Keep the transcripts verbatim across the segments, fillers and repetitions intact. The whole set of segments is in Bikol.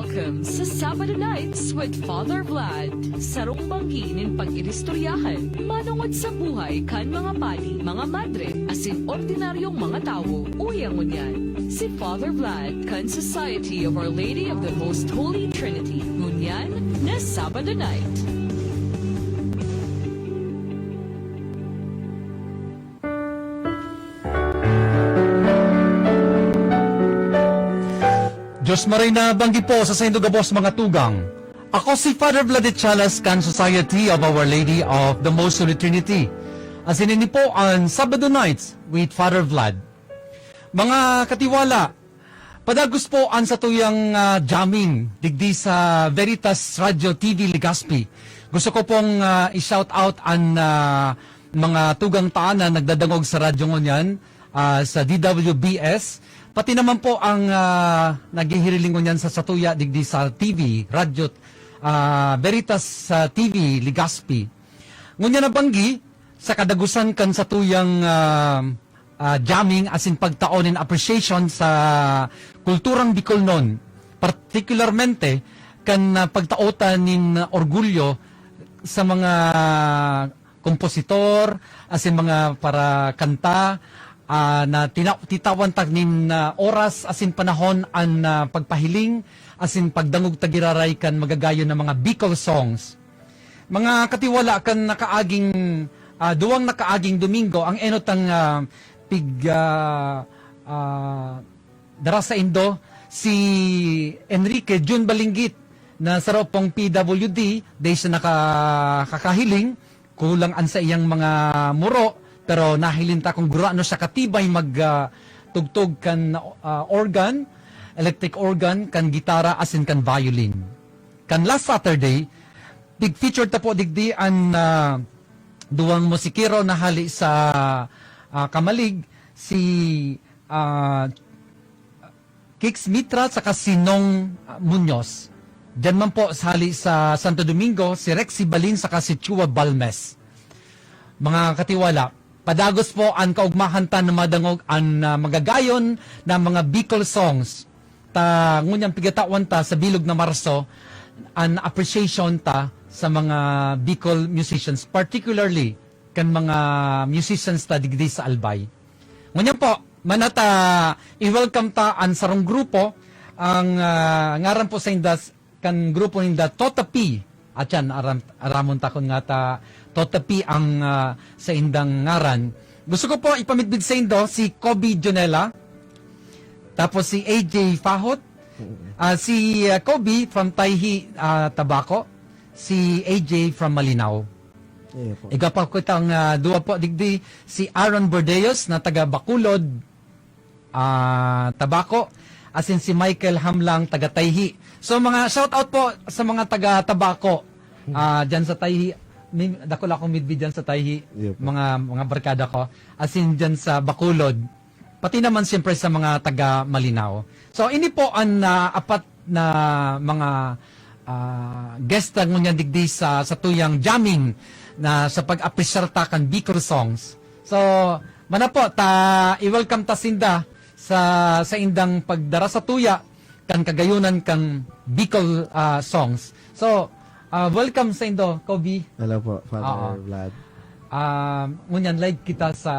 Welcome sa Sabado Nights with Father Vlad. Sarong banggi nin pag-iristoryahan, manongod sa buhay kan mga padi, mga madre, asin ordinaryong mga tawo. Uya ngunyan, si Father Vlad kan Society of Our Lady of the Most Holy Trinity. Ngunyan na Sabado Night. Diyos maray na banggi po sa saindo gabos, mga tugang. Ako si Father Vlad Echalas kan Society of Our Lady of the Most Holy Trinity. Asin ini po an Sabado Nights with Father Vlad. Mga katiwala, padagos po an satuyang, ah, jamming digdi sa Veritas Radio T V Legazpi. Gusto ko pong, ah, i-shout out an, ah, mga tugang ta na nagdadangog sa radyo ngunyan, ah, sa D W B S. Pati naman po ang, ah, naghihiriling ngunyan sa satuya digdi sa T V, radyo, ah, Veritas sa T V Legazpi. Ngunyan na banggi, sa kadagusan kan satuyang, ah, ah, jamming asin pagtao nin appreciation sa kulturang Bicolnon, partikularmente kan, ah, pagtao ta nin orgulyo sa mga kompositor asin mga parakanta, ah, na tina-, titawan ta nin, ah, oras asin panahon an, ah, pagpahiling asin pagdangog ta giraray kan magagayon na mga Bicol songs. Mga katiwala, kan nakaaging, ah, duwang nakaaging Domingo, ang enot ang, ah, pig-, ah, ah, dara saindo, si Enrique Jun Balinggit, na saro pong P W D, dai siya nakakakahiling, kulang an saiyang mga muro, pero nahiling ta kun gurano siya katibay mag, ah, tugtog kan, ah, organ, electric organ, kan gitara, asin kan violin. Kan last Saturday, pig-feature ta po digdi an, ah, duwang musikero na hali sa, ah, Camalig, si, ah, Kix Mitra saka si Nong, ah, Muñoz. Diyan man po sa hali sa Santo Domingo, si Rexy Balin saka si Chua Balmes. Mga katiwala, padagos po an kaugmahan ta na madangog an, ah, magagayon na mga Bicol songs. Ta ngunyan pigatawan ta sa bilog na Marso an appreciation ta sa mga Bicol musicians, particularly kan mga musicians ta digdi sa Albay. Ngunyan po, manata i-welcome ta an sarong grupo, ang, ah, ngaran po sa indas, kan grupo ninda Tota P. At yan, aram-, aramon ta kun ngata Tota P ang, ah, saindang ngaran. Gusto ko po ipamidbid saindo si Kobe Jonela, tapos si A J Fahot. Ah, si, ah, Kobe from Tayhi, ah, Tabaco. Si A J from Malinao. Iyo po. Igwa pa kita ang, ah, duwa po digdi, si Aaron Bordeos na taga Bacolod, ah, Tabaco, asin si Michael Hamlang, taga Tayhi. So, mga shout out po sa mga taga Tabaco, ah, diyan sa Tayhi. May, dakul akong midbid diyan sa Tayhi, Iyo po. mga, mga barkada ko. Asin diyan sa Bacolod. Pati naman, siyempre, sa mga taga Malinao. So, ini po ang, ah, apat na mga, ah, guest na ngunyan digdi sa, sa tuyang jamming na sa pag-apresyar ta kan Bicol songs. So, mana po, ta, i-welcome ta sinda sa, sa indang pagdara sa tuya kan kagayunan kan Bicol, ah, songs. So, ah, welcome saindo, Kobe. Hello po, Father Oo. Vlad. Ah, ngunyan live kita sa,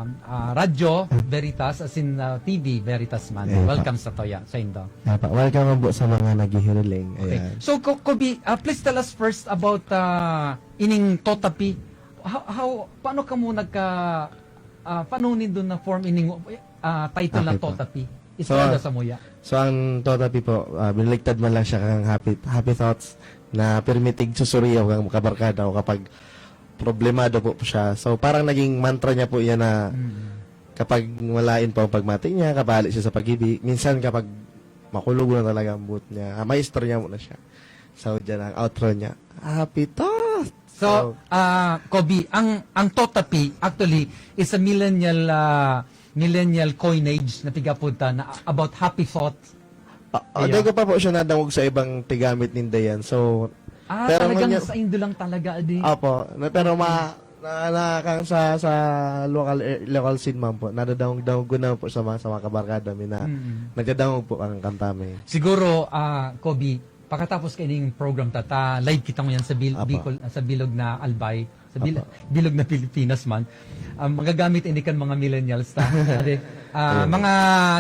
ah, Radyo Veritas, asin, ah, T V Veritas man. Iyo po. Welcome sa tuya, saindo. Iyo po. Welcome po sa mga naghihiriling. Okay. Ayan. So, Ko-, Kobe, ah, please tell us first about, ah, ining Tota P. How, how, paano kamo nagka-, ah, paano nindo na-form ining, ah, title na Okay po. Tota P? So, Istorya sa muya. so, ang Tota P po, ah, binaligtad man lang siya kang Happy, Happy Thoughts na pirmi tig susuriyaw kang kabarkada o kapag problemado po siya. So, parang naging mantra niya po yan na Mm. kapag malain po ang pagmati niya, kabali siya sa pag-ibig. Minsan kapag makulog na talaga ang buot niya, ah, may istorya mo na siya. So, dyan ang outro niya. Happy Thoughts! So, So, ah, Kobe, ang, ang Tota P, actually, is a millennial, ah, millennial coinage na pigapunta na about happy thoughts. Ah, ah, Iyo. Dai ko pa po siya nadangog sa ibang tigamit ninda yan. So, Ah, pero talagang ngunyan saindo lang talaga, adi. Opo. Na, pero ma-, Na, na, kang sa, sa local, eh, local scene man po, nadadangog-dangog ko naman po sa mga, sa mga kabarkada mi na Mm. nagdadangog po ang kanta mi. Siguro, ah, Kobe, pakatapos kaining program ta, ta live kita ngunyan sa Bil-, Apa. Bicol, sa bilog na Albay, sa Bil-, Apa. bilog na Pilipinas man. Ah, magagamit ini kan mga millennials ta. Ade, ah, Ayun. mga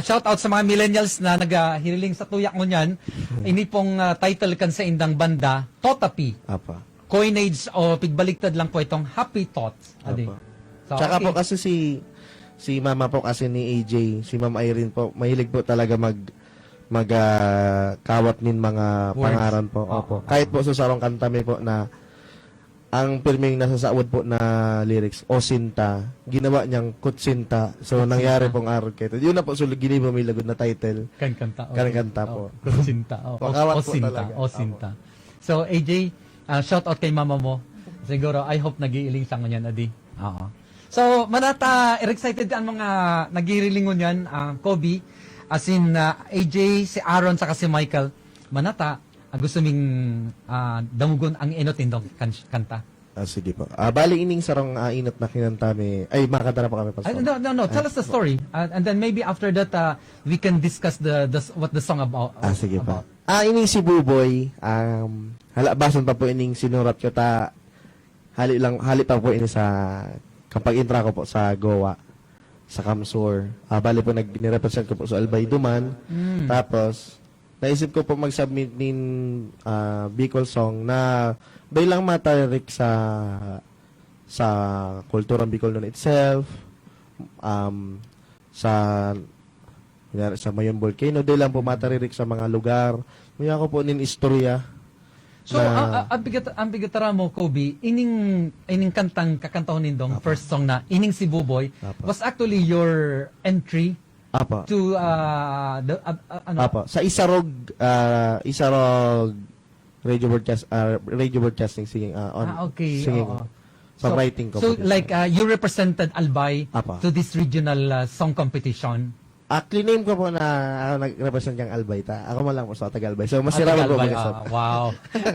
shout out sa mga millennials na naghiriling sa tuyak ngunyan. Ini pong, ah, title kan saindang banda, Totapi. Apa. Coinage o pigbaligtad lang po itong Happy Thoughts. Ade. Apa. So, Tsaka okay. po kasi si, si mama po kasi ni A J, si Ma'am Irene po, mahilig po talaga mag, mag, ah, kawat nin mga Words. pangaran po. Oo. Opo. Kahit po sa sarong kanta mi po na ang pirming nasasawod po na lyrics, "O Sinta," ginawa niyang "Kutsinta." So, Kutsinta. nangyari pong arog kaito. Yun na po, so, ginibo mi lagod na title. Kan kanta, Kan okay. kanta Oh, po. Kutsinta. Oh, Pakawat O po Sinta, talaga. O Opo. Sinta. So, A J, ah, shout out kay mama mo. Siguro, I hope nag-iiling sa ngunyan, adi. Oo. So, manata, excited an mga naghiriling ngunyan, ah, Kobe, asin, ah, A J, si Aaron, saka si Michael. Manata, ah, gusto ming, ah, dangogon ang enot nindong kan-, kanta. Ah, sige po. Ah, bali ining sarong, ah, enot na kinanta mi. Ay, makakanta na po kami, Pastor. Ay, no, no, no. Tell Ah, us the po. story. Ah, and then maybe after that, ah, we can discuss the, the s-, what the song about, Ah, sige po. about. Ah, ining si Buboy, um, halabasan pa po ining sinurat ko ta, hali lang, hali pa po ini sa, kapag intra ko po sa Goa, sa Kamsur. Ah, bali po, nag-, nirepresent ko po sa Albay duman. Mm. Tapos, naisip ko po mag-submit nin, ah, Bicol song na dai lang matarik sa, sa kulturang Bicol nun itself, um, sa, kunyari, sa Mayon Volcano, dai lang po mataririk sa mga lugar. May ako po nin istorya So, na ang, ang, ang pigat-, ang pigataram mo, Kobe, ining, ining kantang kakantahon nindong Apa. first song na, ining si Buboy, Apa. was actually your entry Apa. to, ah, the, ah, ah, ano? Apa. Sa Isarog, ah, Isarog Radio Broadcast, ah, Radio Broadcasting singing, ah, on Ah, okay, singing. oo. Sa So, writing so, competition. like, ah, you represented Albay Apa. to this regional, ah, song competition? Ah, claim ko po na ako nag-represent kang Albay ta. Ako man lang po sa taga Albay. So, mas Ah, hirap taga po Albay, mag-isip. ah, wow.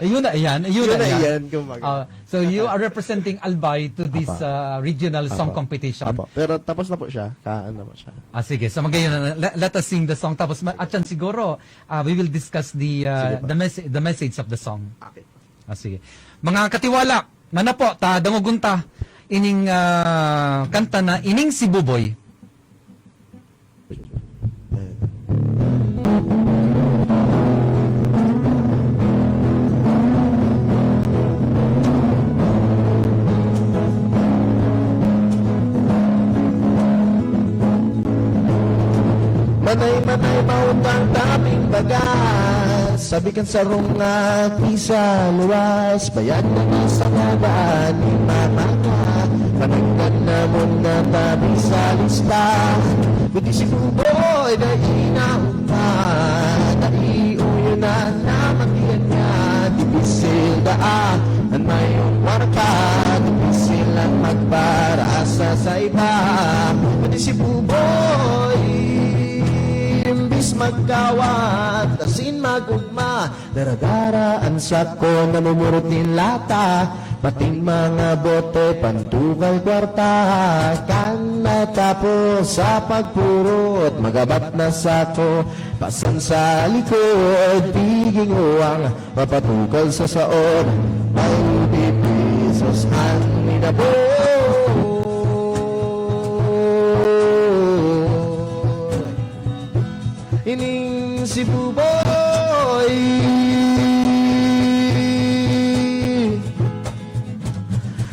Yun na yan, yun Yun na na yan. yan, kumbaga. Ah, so, you are representing Albay to this, Apa. ah, regional song Apa. competition. Apa. Pero tapos na po siya. Ka-, ano po siya. Ah, sige. So, magayon na. Let, let us sing the song. Tapos, ma-, at yan siguro, ah, we will discuss the, ah, Sige po. the message, the message of the song. Okay. Ah, sige. Mga katiwala, mana po, ta, dangogon ta, ining, ah, kanta na, ining si Buboy. Manay-manay mautang daming baga, sabi kan sarong aki sa luwas, bayad na sa nadaan ni mama ka, pananggan namon na tabi sa lista. Kundi si Buboy, dai na upa, dai uyo na namatian niya, dibisil daa an mayong kwarta, dibisil ang magparaasa sa iba. Pati si Buboy, imbis magkawat, asin magugma, dara-dara an sako, namumurot nin lata, pating mga bote, pantukal kwarta. Kan matapos sa pagpurot, magabat na sako, pasan sa likod, piging uwang, papatukal sa saon, may pipisos an inabot. Ining si Buboy.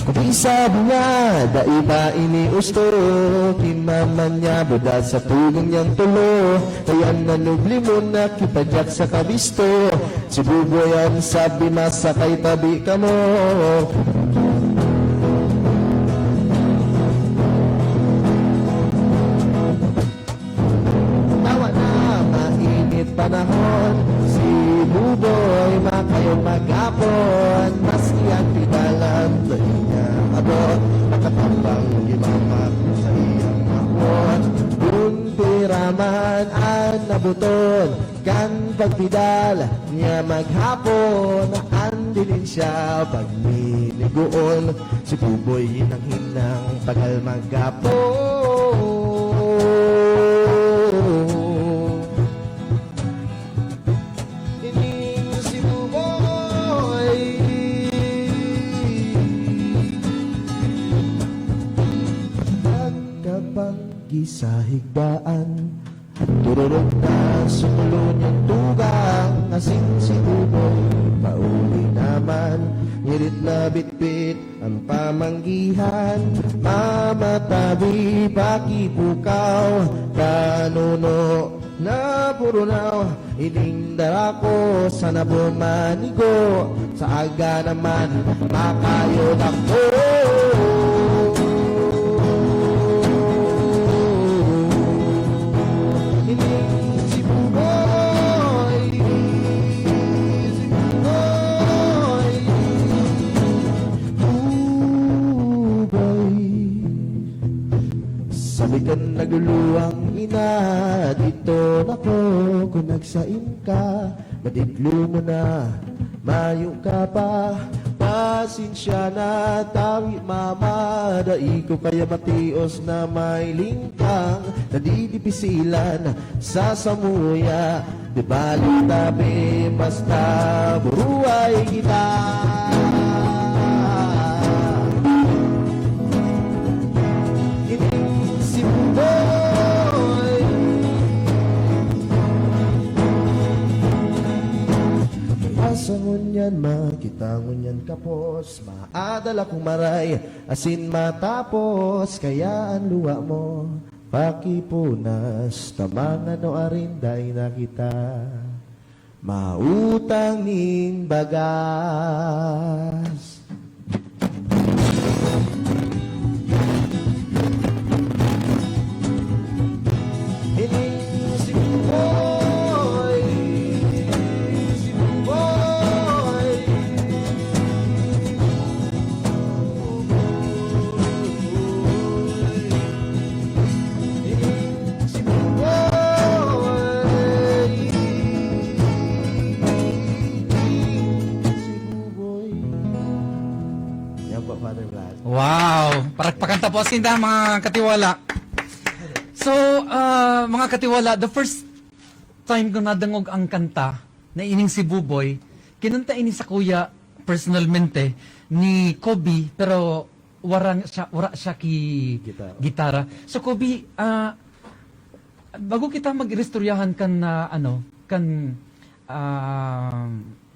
Kundi sabi niya, dai pa ini usto, kinamanyabo da sa tugang niyang tulo. Kaya nanubli mo na kipadyak sa kabisto. Si Buboy an sabi, masakay tabi kamo. Tawa na mainit panahon, si Buboy makayong maghapon, maski ang pidalan, dai niya abot, makatambang, di mamako sa iyang mahon. Buntira man an nabuton, kan Pagpidal niya maghapon, ang dilin siya paglinigoon. Si Buboy hinang-hinang pagal maghapon. Ining si Buboy. Pagkabanggi sa higdaan, tururog na sa tulo niyang tugang, asin si Buboy pauli naman. Ngirit na bitbit ang pamanggihan, mamatabi pakipukaw, kanuno na purunaw. Ining dara ko sa nabumanigo, sa aga naman makayod ako. Ining si Buboy, si Buboy, Buboy. Sabi kan nagluluwang ina, dito na ko kung nagsain ka, madidlo mo na, mayo ka pa. Pasensya na, tawi mama, dai ko kaya matios na may lingkang nadidipisilan sa samuya. Di bali tabi, basta buruhay kita. Ining si Buboy. Asa ngunyan makita ngunyan kapos, maadal akong maray, asin matapos, kaya an luha mo pakipunas, ta mga nuarin dai na kita mautang nin bagas. Ining si Buboy, si Buboy. Yan po, Father Vlad. Wow! Parakpakan ta po sinda, mga katiwala. So, ah, mga katiwala, the first time ko nadangog ang kanta na ining si Buboy, kinanta ini sa kuya personalmente ni Kobe, pero wara siya, wara siya ki Gitara. gitara. So Kobe, ah, bago kita mag-iristoryahan kan, ah, ano, kan, ah,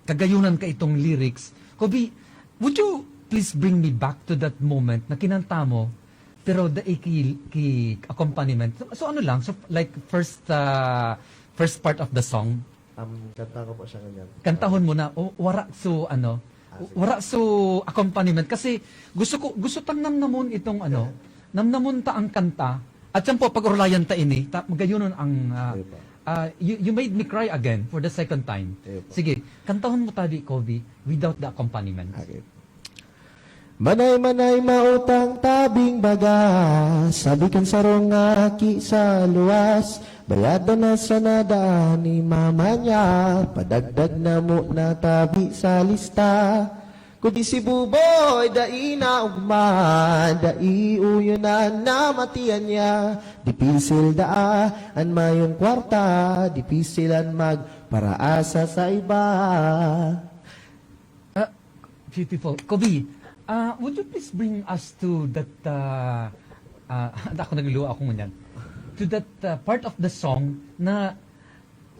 kagayunan ka itong lyrics, Kobe, would you please bring me back to that moment na kinanta mo, pero dai ki, ki accompaniment? So, so ano lang, so like first, ah, first part of the song, Um, kanta ko po siya ngunyan. Kantahon mo na, o, wara so, ano, Ah, sige. Wara so accompaniment. Kasi gusto ko, gusto tang namnamon itong, ano, namnamon ta ang kanta. At yan po, pag-orlayan ta ini, ta, magayonon ang, ah, Sige po. ah, you, you made me cry again for the second time. Sige po. Sige, kantahon mo tabi, Kobe, without the accompaniment. Okay. Manay-manay mautang tabing baga, sabi kan sarong aki sa luwas, bayadan na sana daan ni mama niya, padagdag na muna tabi sa lista. Kundi si Buboy, dai na ugma, dai uyonan na matiyan niya. Dipisil daa an mayong kwarta, dipisil an magparaasa sa iba. Ah, beautiful. Kobe, ah, would you please bring us to that, ah, ah, ako nagluluha ako ngunyan. To that, ah, part of the song na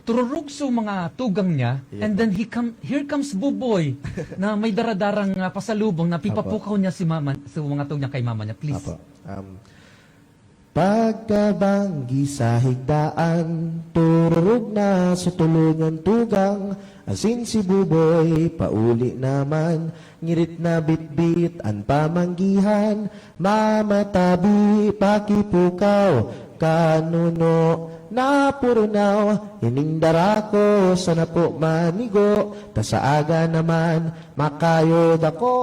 tururugso mga tugang niya, Iya and po. Then he come, here comes Buboy na may daradarang, ah, pasalubong na pipapukaw niya si mama, sa mga tugang niya kay mama niya. Please. Apo. Um, pagkabanggi sa higdaan, tururog na sa tulog ang tugang, asin si Buboy pauli naman, ngirit na bitbit an pamanggihan, mamatabi, pakipukaw, kanuno, napurunaw, ining dara ko, sana po manigo, ta sa aga naman, makayod ako.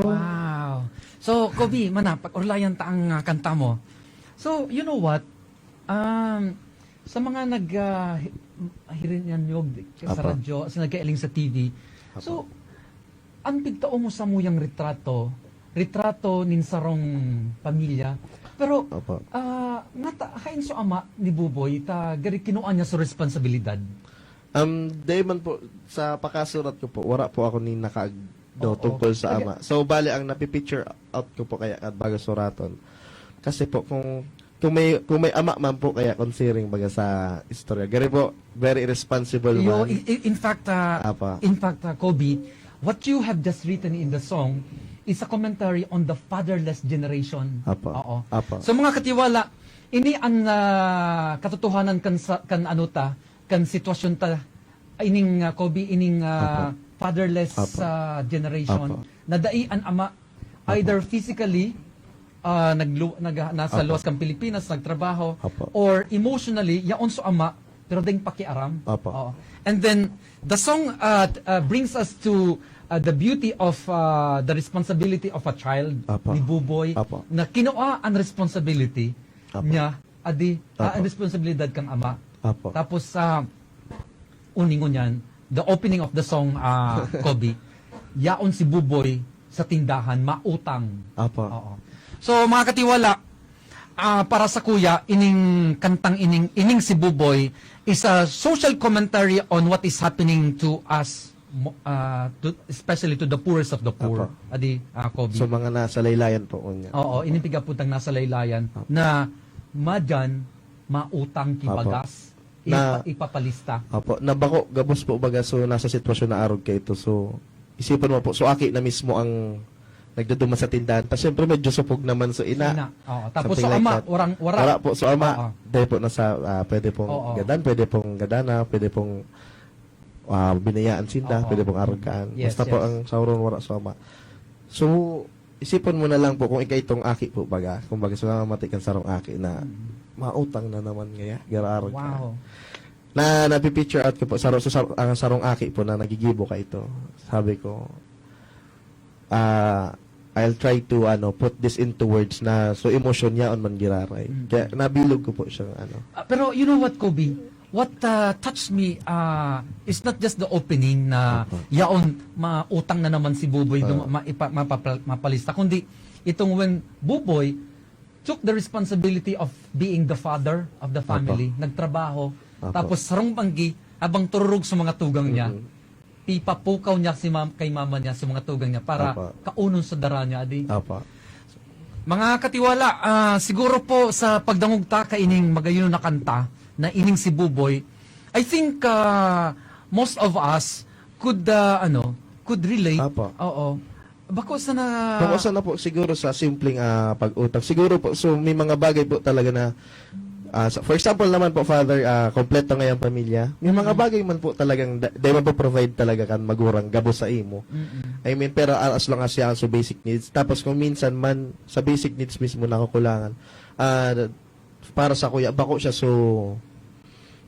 Wow. So, Kobe, mana, pag-orlayan ta ang, ah, kanta mo. So, you know what? Um, sa mga nag, ah, hirin yan, Yog, sa Apa. radyo, sa nagkailing sa T V. So, Apa. ang pigtao mo sa muyang retrato, retrato nin sarong pamilya. Pero, Apa. ah, nga ta, hain so ama ni Buboy, ta gari kinua niya so responsibilidad. Um, dahil man po, sa pakasurat ko po, wala po ako ni nakaagdo Oo. tungkol sa Kaya- ama. So, bali, ang napipicture out ko po kaya at bago suraton. Kasi po, kung kung may kung may ama man po kaya considering baga sa istorya. Gari po, very irresponsible Yo, man. i- i- in fact, ah, Apa. in fact, ah, Kobe, what you have just written in the song is a commentary on the fatherless generation. Apa. Oo. Apa. So, mga katiwala, ini ang ah, katotohanan kan sa, kan ano ta, kan sitwasyon ta, ining ah, Kobe, ining ah, Apa. fatherless Apa. ah, generation Apa. na dai an ama, Apa. either physically ah, naglu- nag- nasa Apa. luwas kan Pilipinas, nagtrabaho, Apa. or emotionally, yaon so ama, pero ding pakiaram. Apa. Oo. And then, the song uh, t- uh, brings us to uh, the beauty of uh, the responsibility of a child Apa. ni Buboy Apa. na kinua ang responsibility Apa. niya, adi, uh, Apa. ang responsibilidad kang ama. Apa. Tapos, uh, uningon yan, the opening of the song, uh, Kobe, yaon si Buboy sa tindahan, mautang. Apa. Oo. So, mga katiwala, ah, para sa kuya, ining kantang ining, ining si Buboy is a social commentary on what is happening to us, mo- ah, to, especially to the poorest of the poor. Apa. Adi, ah, Kobe. So, mga nasa laylayan po, kunya. Oo, ining pigapuntang nasa laylayan Apa. na madyan, mautang ki Apa. bagas, Na- ipa- ipapalista. Apo, na bako, gabos po baga, so nasa sitwasyon na arog ka ito. So, isipon mo po, so aki na mismo ang nagduduman sa tindahan. Tapos syempre medyo supog naman so ina. Ina. Oo. Tapos Something so like ama, that. warang, wara. Wala po, so ama, Oo. dahil po nasa, ah, pwede pong Oo. gadan, pwede pong gadana, pwede pong ah, binayaan sinda, Oo. pwede pong arog kaan. Yes, Basta po yes. Ang sauron wala sa ama. So, isipon mo na lang po kung ika itong aki po baga. Kung baga sa mga mati kan sarong aki na Mm. mautang na naman ngaya, garo-arog ka. Wow. Na napipicture out ko po, saro, sa, sa, ang sarong aki po na nagigibo ka ito. Sabi ko, ah, I'll try to ano put this into words na so emosyon niya on man giraray. Mm. Kaya nabilog ko po siyang ano. Ah, pero you know what, Kobe? What uh, touched me uh, is not just the opening na Opo. yaon, mautang na naman si Buboy, Ah. dum- ma- ipa- mapapal- mapalista, kundi itong when Buboy took the responsibility of being the father of the family, Opo. Nagtrabaho, Opo. Tapos sarong banggi, abang tururog sa mga tugang niya, Mhm. pipapukaw niya si mam- kay mama niya, sa mga tugang niya, para Opo. kaunon sa dara niya, adi. Apa. Mga katiwala, ah, siguro po sa pagdangog ta kaining magayon na kanta na ining si Buboy, I think ah, most of us could ah, ano, could relate. Apo. Oo. Bako sa na Bako sa na po siguro sa simpleng ah, pag-utang. Siguro po, so may mga bagay po talaga na ah, sa- for example naman po, Father, ah, kompleto ngayang pamilya. May mga Mm. bagay man po talagang da- di man po provide talaga kan magurang gabos sa imo. Mm-mm. I mean, pero ah, as long as siya sa basic needs. Tapos kung minsan man, sa basic needs mismo nakukulangan, ah, para sa kuya, bako siya so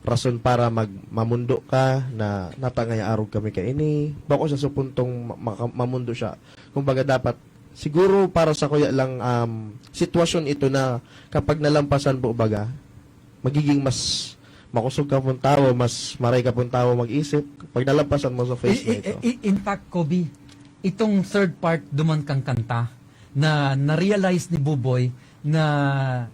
rason para mag mamundo ka na natangay arog kami kaini. Bako siya so puntong ma- maka- mamundo siya. Kumbaga dapat, siguro para sa kuya lang, um, sitwasyon ito na kapag nalampasan po baga, magiging mas makusog ka pong tao, mas maray ka pong tao mag-isip pag nalampasan mo sa phase na I- ito. i- i- in fact, Kobe, itong third part duman kang kanta na na-realize ni Buboy na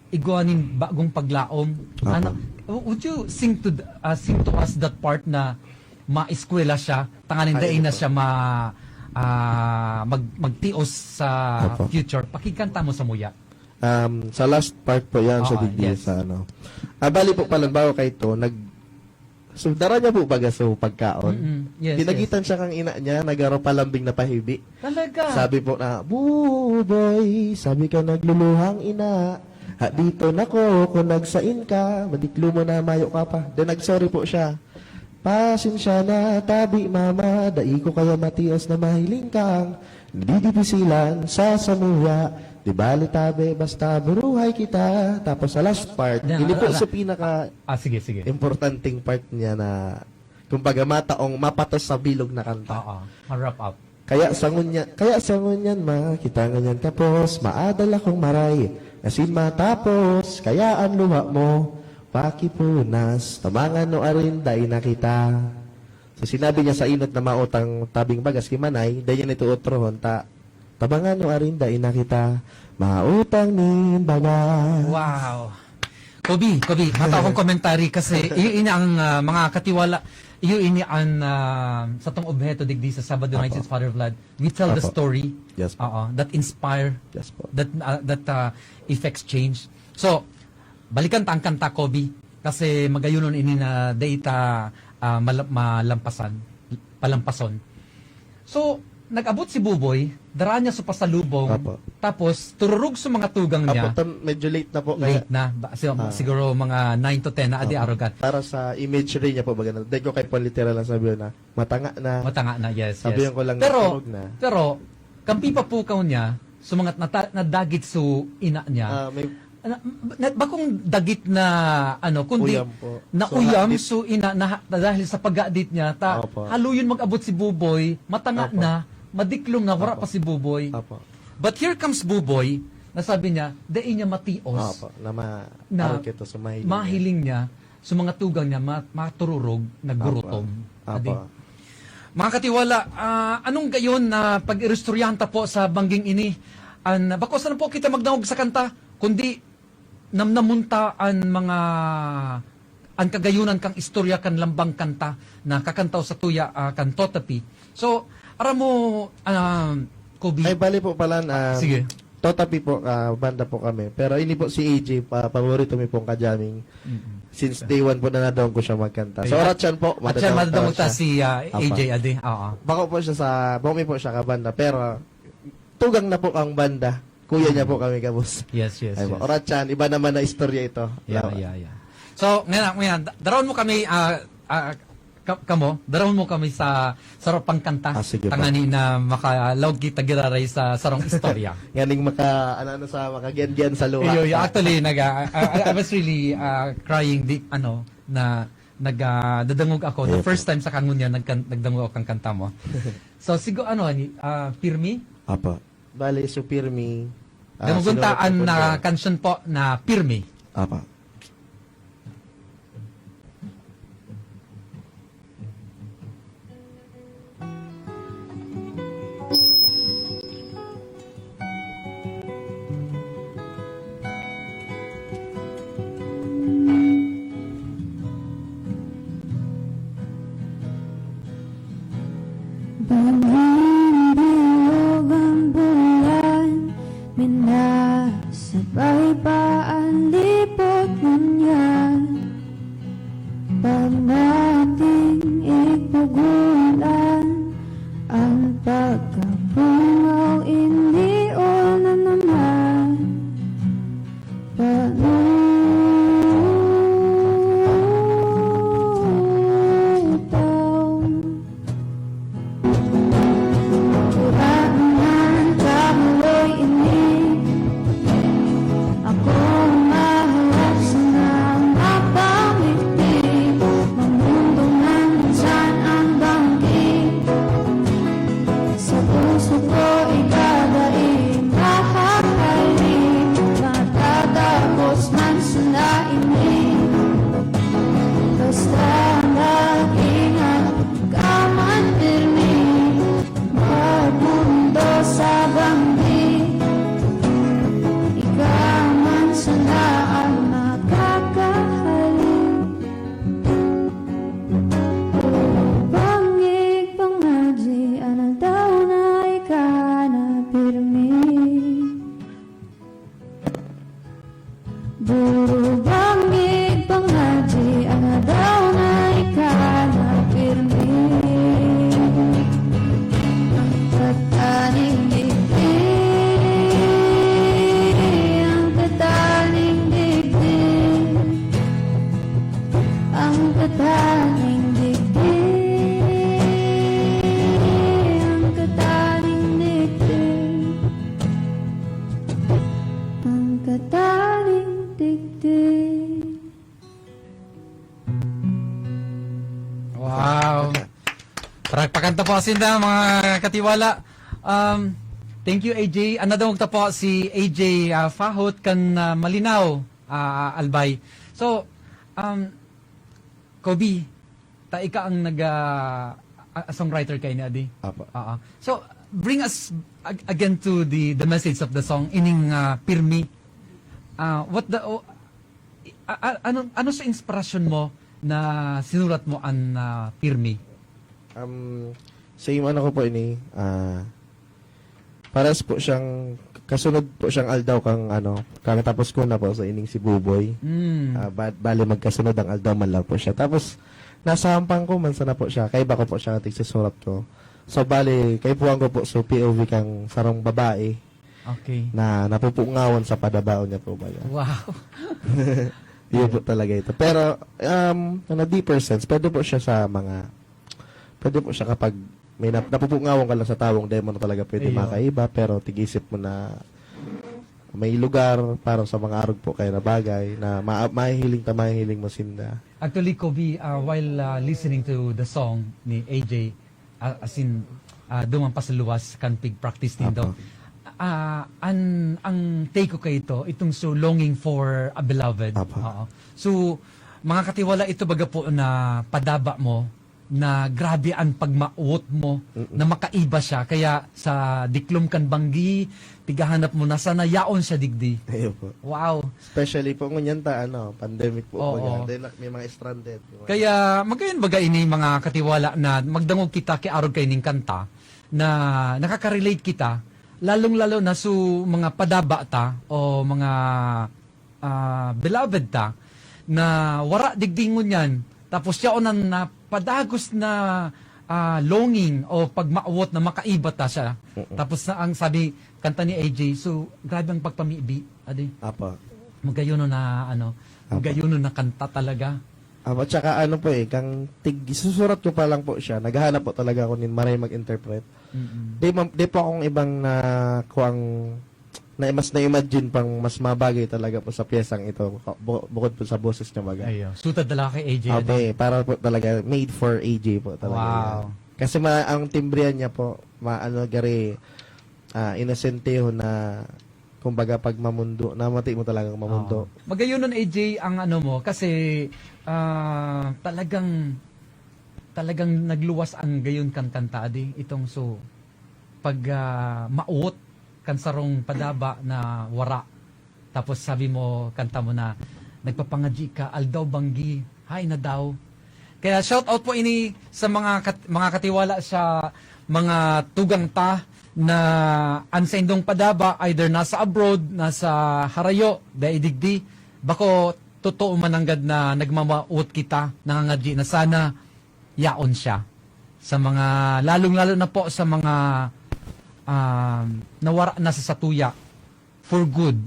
igwa nin bagong paglaom. Aha. Ano, would you sing to the- uh, sing to us that part na maeskwela siya, tanganing Ay, dai na ano siya ma ah, mag magtios sa Apo. future? Pakikanta mo sa muya. Um, sa last part po yan, sa Ah, digdi, yes. Sa ano. Ah, bali po, palimbawa kay ito, nag, so, dara niya po baga so pagkaon. Mm-mm. Yes, Pinagitan yes. siya kang ina niya, nagaro palambing na pahibi. Talaga? Sabi po na, "Buboy, sabi ka nagluluhang ina. Ha, dito na ko, kung nagsain ka, madiklo mo na mayo ka pa." Then nag-sorry po siya. "Pasensya na, tabi mama, dai ko kaya matios na mahiling kang nadidipisilan sa samuya. Di bali tabi, basta buruhay kita." Tapos sa last part, Na- hindi po ala- sa pinaka Ah, sige, sige. importanteng part niya na, kumbaga, mataong mapatos sa bilog na kanta. Oo. Ma-wrap up. Kaya sa ngunyan, kaya sa ngunyan ma, kita ngunyan kapos, maadal akong maray, asin matapos, kaya ang luha mo, Pakipunas, tabangan no arin dai na kita. So, sinabi niya sa inot na mautang tabing bagas ki Manay, dai niya nito otrohon ta, tabangan no arin dai na kita, mautang nin bagas. Wow. Kobe, Kobe, mata akong commentary kasi iyo ini ang ah, mga katiwala, iyo ini ang ah, satong obheto digdi sa Sabado Nights Apo. with Father Vlad. We tell the Apo. story Yes po. Oo, that inspire, Yes po. that uh, that uh, effects change. So, balikan ta ang kanta, Kobe, kasi magayunon ini na data uh, mal- malampasan, palampason. So, nag-abot si Buboy, dara niya sa pasalubong, Apo. tapos tururog sa mga tugang niya. Apo, tam- medyo late na po. Kaya, Late na. Ba, si- Ah. Siguro mga nine to ten na, adi Apo. arogan. Para sa imagery niya po, baga na, dahil ko kay po literal lang sabi na, matanga na. Matanga na, yes, Sabi yes. ko lang, Pero, natulog na. pero, kampi pa po kaw niya, sa mga nata- nadagit su ina niya. Ah, may, Na, na, bakong dagit na, ano, kundi Uyam po. na So, uyam hadit- su ina na, na dahil sa paggadit niya, ta, Opo. haluyon mag-abot si Buboy, matanga Opo. na, madiklom na, wara Opo. pa si Buboy. Apo. But here comes Buboy, na sabi niya, dai niya matios Apo. Na ma... na arog ito sa mahiling. mahiling niya, sa mga tugang niya, ma- matururog, nagurutom. Apo. Adi. Apo. Mga katiwala, ah, anong gayon na pag-iristoryahan ta po sa bangging ini? An, bako sana po kita magdangog sa kanta, kundi namnamon ta an mga, an kagayunan kang istorya kan lambang kanta na kakantaw sa tuya, ah, kan Totapi. So, aram mo, ah, Kobe, Ay, bali po pala, um, Sige. Totapi po, ah, banda po kami. Pero ini po si A J, pa, paborito mi pong kajaming. Mm-mm. Since day one po na nadong ko siya magkanta. So, Ayun. oratsan po, At siya, madadangog ta si ah, Apa. A J, adi. Oo. Bako po siya sa, bako mi po siya kabanda. Pero, tugang na po ang banda. Kuya niya po kami, kabus. Yes, yes, Ay, yes. Oratsan, iba naman na istorya ito. Yeah, Lawa. yeah, yeah. So, ngayon, ngayon, da- darawon mo kami, ah, ah, ka- kamo, darawon mo kami sa sarapang kanta. Ah, sige, Tangani na makalaog kita giraray sa sarong istorya. Nganing maka, ano, ano sa, makagian-gian sa luha. Iyo, iyo. Actually, nag, ah, ah, I was really ah, crying di, ano, na nagdadangog ako. The Ayun. First time sa kangunya, nagkan- nagdangog ako kang kanta mo. So, sigo, ano, ni, ah, Pirmi? Apa. Bali, so Pirmi. ah, Dangogon ta sinulat an ko po na niya. Kansyon po na Pirmi. Apa. Bangin bilog ang bulan, minasabay pa an lipot ngunyan. Pagmating igpugulan, ang pagkabungaw iniol na naman. Panutaw. Kuraman kamuloy ini. Ako maharap sa mga pangiti. Mamundong man minsan ang banggi. Sa puso ko ikadai mahahali. Matatapos man sana ini. Basta mag-ingat ka man pirmi. Magmundo sa banggi. Ikaw man sana ang makakahali. Puro bangig pangadyi, an aldaw na ika na pirmi. Puro bangig pangadyi, an aldaw na ika na pirmi. Ang kataning digdi, ang kataning digdi. Ang kataning digdi, ang kataning digdi, ang kataning digdi. Wow. Parang pakanta po sinda, mga katiwala. Um, thank you, A J. Ano daw ta po si A J ah, Fahot kan ah, Malinaw, ah, Albay. So, Um, Kobe, ta ika ang nag, ah, a, a songwriter kaini, adi? Apo. Oo. So, bring us ag-, again to the, the message of the song, ining, ah, Pirmi. Ah, what the, oh, a, a, ano, ano sa inspirasyon mo na sinulat mo an, ah, Pirmi? Um, same ano ko po ini, ah, Paras po siyang, kasunod po siyang aldaw kang ano, kakatapos ko na po sa ining si Buboy. Mm. Ah, ba-, bale magkasunod ang aldaw man lang po siya. Tapos, nasa hampang ko man sana po siya. Kaiba ko po siya tigsusurat ko. So, bale, kaipuhan ko po, so, P O V kang sarong babae Okay. na napupungawan sa padabaon niya po ba yan? Wow. Yun po talaga ito. Pero, um, on a deeper sense, pwede po siya sa mga, pwede po siya kapag may nap-, napupungawan ka lang sa tawong dai mo na talaga pwede Iyo. makaiba, pero tigisip mo na may lugar para sa mga arog po kayo na bagay na ma-, mahihiling ta, mahihiling mo sinda. Actually, Kobe, ah, while, ah, listening to the song ni A J, ah, as in, ah, duman pa sa luwas kan pig-practice nindo. Apo. Ah, an, ang take ko kay ito, itong so longing for a beloved. Apo. Oo. So, mga katiwala, ito baga po na padaba mo, na grabe an pagmawot mo, Mm-mm. na makaiba siya. Kaya sa diklom kan banggi, pighahanap mo na sana yaon siya digdi. Ayun po. Wow. Especially po ngunyan ta, ano, pandemic po Oo. po yan. Then, may mga stranded. Kaya, magayon baga ini, mga katiwala, na magdangog kita ki arog kaining kanta na nakaka-relate kita, lalong-lalo na sa mga padaba ta o mga, ah, beloved ta na wara digdi ngunyan. Tapos yaon an napadagos na, ah, longing o pagmawot na makaiba ta siya. Mm-mm. Tapos na ang sabi, kanta ni A J, so, grabe ang pagpamibi, adi. Apa. Magayon na, ano, Apa. magayon na kanta talaga. Apa, tsaka ano po eh, kang tig-, susurat ko pa lang po siya, naghahanap po talaga ako nin maray mag-interpret. Mm-mm. Di ma-, di po akong ibang na, kuwang, na mas na-imagine pang mas mabagay talaga po sa piyesang ito, bu-, bukod po sa boses niya baga. Ayun. Suited talaga kay A J, Apa ano? eh, para po talaga, made for A J po talaga Wow. yan. Kasi ma-, ang timbrihan niya po, ma-, ano, gari, ah, inosenteho na, kumbaga, pag mamundo, namati mo talagang mamundo. Oo. Magayon nun, A J, ang ano mo, kasi, ah, talagang, talagang nagluwas ang gayon kan kanta, adi, itong so, pag, ah, mawot kan sarong padaba na wara. Tapos sabi mo, kanta mo na, nagpapangadyi ka, aldaw banggi, hay na daw. Kaya shout out po ini sa mga kat-, mga katiwala sa mga tugang ta na an saindong padaba, either nasa abroad, nasa harayo, dai digdi, bako totoo man nanggad na nagmamawot kita, nangangadyi na sana yaon siya. Sa mga, lalong-lalo na po sa mga, um, nawara na sa satuya for good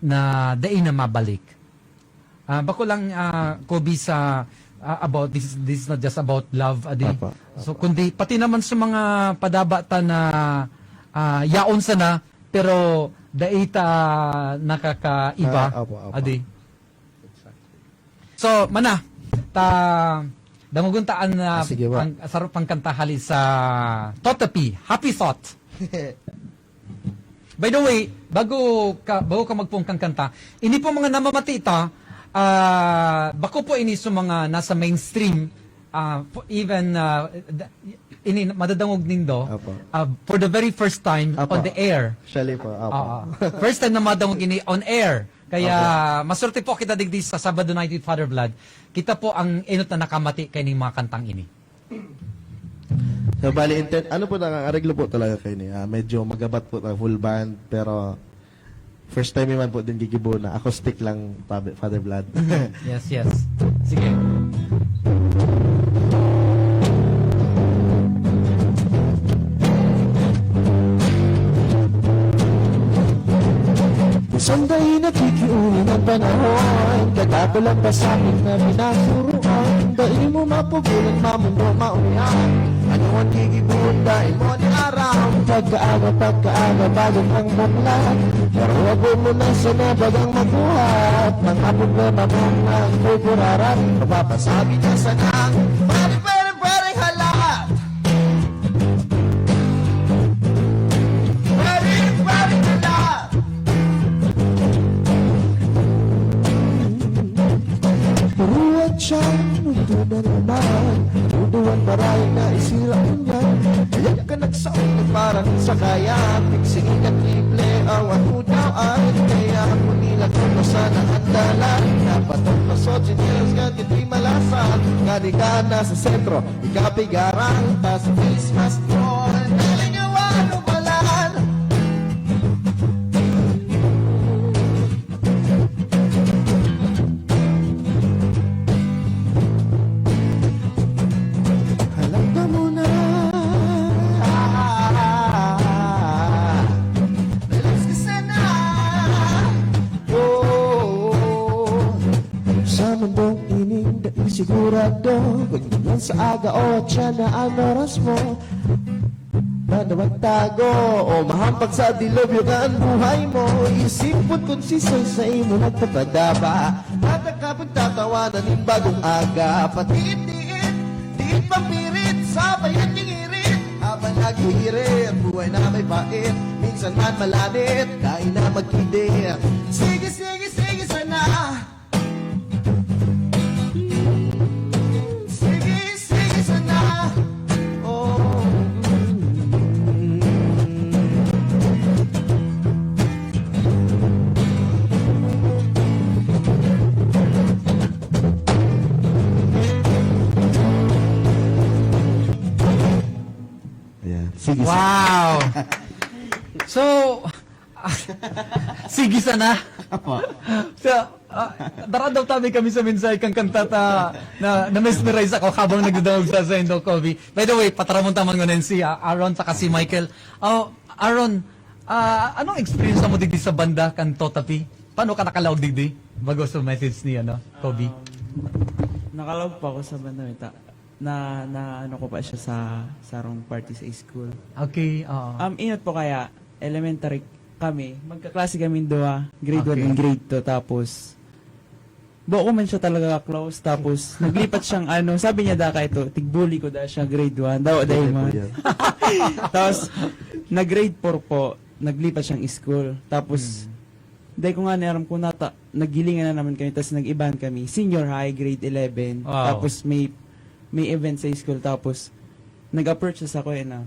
na dai na mabalik. Ah, bako lang, ah, Kobe, sa, ah, about this, this is not just about love, adi. Apa, So, apa. kundi pati naman sa mga padaba ta na, ah, yaon sana, pero dai ta nakakaiba, Ah, apa, apa. adi. Exactly. So, mana, ta, dangogon ta an, ah, Ah, sige, wa. ang sarong pangkanta hali sa Totopi, Happy Thought. By the way, bago ka, bago ka magpoon kan kanta, ini po mga namamati ta, ah, bako po ini sa mga nasa mainstream, ah, po, even, ah, da-, ini madadangog nindo, Apo. ah, for the very first time Apo. on the air. Actually po, apo. Oo. First time na madangog ini on air. Kaya, Apo. maswerte po kita digdi sa Sabado Night with Father Vlad. Kita po ang enot na nakamati kaining mga kantang ini. So, bali, inten-, ano po, nang areglo po talaga kayo ni, ah, medyo magabat po na full band, pero first time naman po din gigibo na acoustic lang, Father, Father Vlad. Yes, yes. Sige. Sanday nakikiuling ang panahon, kadakulang pasakit na pinasuruan. Dai mo mapugulan, mamundo, mauyan. Ano ang gigibuon, dai mo ni aram. Pagkaaga, pagkaaga, bago kang bunlat. Pero wag mo na sana bagang magbuhat. Mga problema mong nagkukuraran, mapapasabi niya sana. Pare, pare, pare, hala! Pare, pare, hala! Ay na isira niya, kaya ka nagsaot na parang sa kaya. Pigsingin at lible, awan mo daw ay kaya mo nila kung sana ang dalan. Napatong na sa chinelas ka, di malasan. Kani ka na sa sentro, ikapigarang tas Christmas doon. Galing ang walumalan. Alam ka muna. Relax ka sana. Oh. Sa mundong ining dai sigurado kung yan sa aga o siya na ang oras mo. Nadawag tago o mahampak sa dilubyo ka ang buhay mo. Isipon kung sisay sa imo nagpapadaba. At ang kapagtatawanan ng bagong aga. Patiit-tiit, tiit pagpirit, sabayan ng irit. Habang naghihirit, buhay na may pait. Minsan man malanit, kain na magkidit. Sige, sige, sige sana. Sige, sige sana. Oh. Ayan. Sige, sir. Wow! So, sige sana. Apo. So, ah, daradaw tabi kami sa mensahe kang kanta ta na na-mesmerize ako habang nagdadangog sa sa Indo Kobe. By the way, pataramon ta man ngunyan si ah, Aaron saka si Michael. Oh, Aaron, ah, anong experience mo digdi sa banda kan Totapi? Paano ka nakalaog digdi? Bago sa message ni ano, Kobe. Nakalaog pa ako sa banda, may ta- na, na ano ko pa siya sa sarong party sa school. Okay, oo. Um, inot po kaya, elementary kami, magkaklase kami duwa, grade one Okay. and grade two, tapos buo ko man siya talaga close, tapos naglipat siyang ano, sabi niya daka ito, tigbuli ko dahil siya grade one, daw dahil Hindi po man. yan. Tapos, nag-grade four po, naglipat siyang school. Tapos, dahil ko nga ni aram ko nata, naghilingan na naman kami, tapos nag-ibahan kami, senior high, grade eleven. Wow. Tapos may may event sa school, tapos nag-approach siya sa akin na,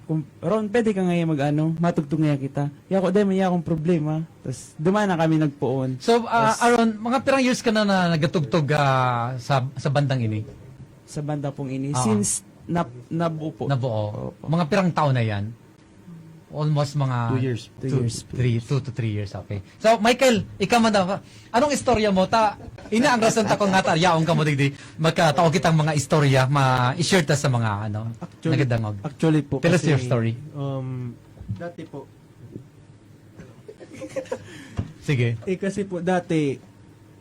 kung, Ron, pwede ka ngayon mag-ano, matugtog ngayon kita. Yako, dahil may akong problema. Tapos, dumaan na kami nagpoon. So, ah, Tas- Aaron, mga pirang years ka na, na nagatugtog ah, sa sa bandang ini? Sa banda pong ini, Ah. since nap, nabuo po. Nabuo. Opo. Mga pirang taon na yan? Almost mga Two years. Two years. Three, two to three years, okay. So, Michael, ikaw man daw, anong istorya mo? Ta, ina ang rason ta kung nata, yaong ka mo digdi, magkatao kitang mga istorya, ma-share ta sa mga, ano, Actually, nagadangog. Actually po, Tell us kasi, your story. Um, dati po, Sige. eh kasi po dati,